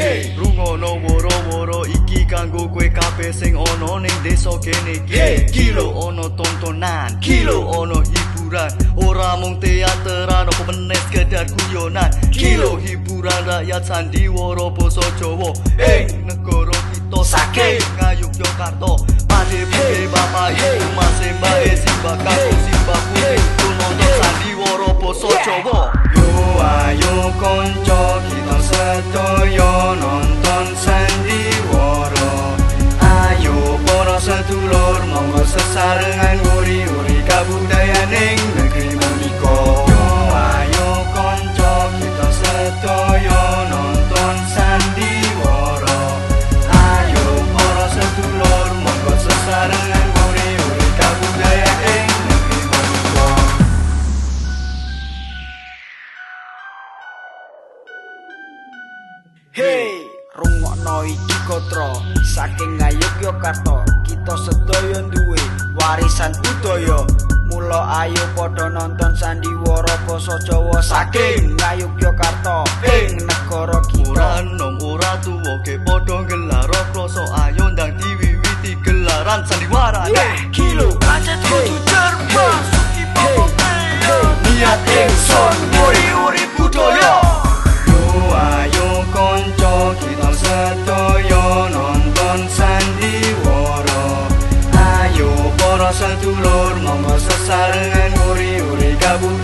Hey, rungono woro-woro iki kanggo kowe kabeh sing ana ning desa kene iki. Hey. Kilo ana tontonan, kilo ana hiburan, ora mung teateran apa meneh sekedar guyonan. Kilo hiburan rakyat sandiwara basa Jawa ing negara kita saking Ngayogyakarta. Pade-pade bapak ibu mas mbak simbah kakung simbah putu nonton sandiwara basa Jawa. Yo ayo konco kita sedaya nonton sandiwara. Ayo para sedulur monggo sesarengan nguri-uri kabudayaning negeri menika. Yo ayo konco kita sedaya nonton sandiwara. Ayo para sedulur monggo sesarengan nguri-uri kabudayaning negeri menika. Hey, rungokno iki kotra saking Ngayogyakarta. Kita sedaya duwe warisan budaya. Mula ayo padha nonton sandiwara basa Jawa saking Ngayogyakarta ing negara kita. Ora enom ora tuwa ke padha gelar klasa, ayo ndang diwiwiti gelaran sandiwara. Yeah, kilo pancet kudu cermas suki Hey, niat ingsun nguri-uri budaya. Yo ayo konco kita sedaya nonton sandiwara. Ayo para sedulur monggo sesarengan nguri-uri kabudayan.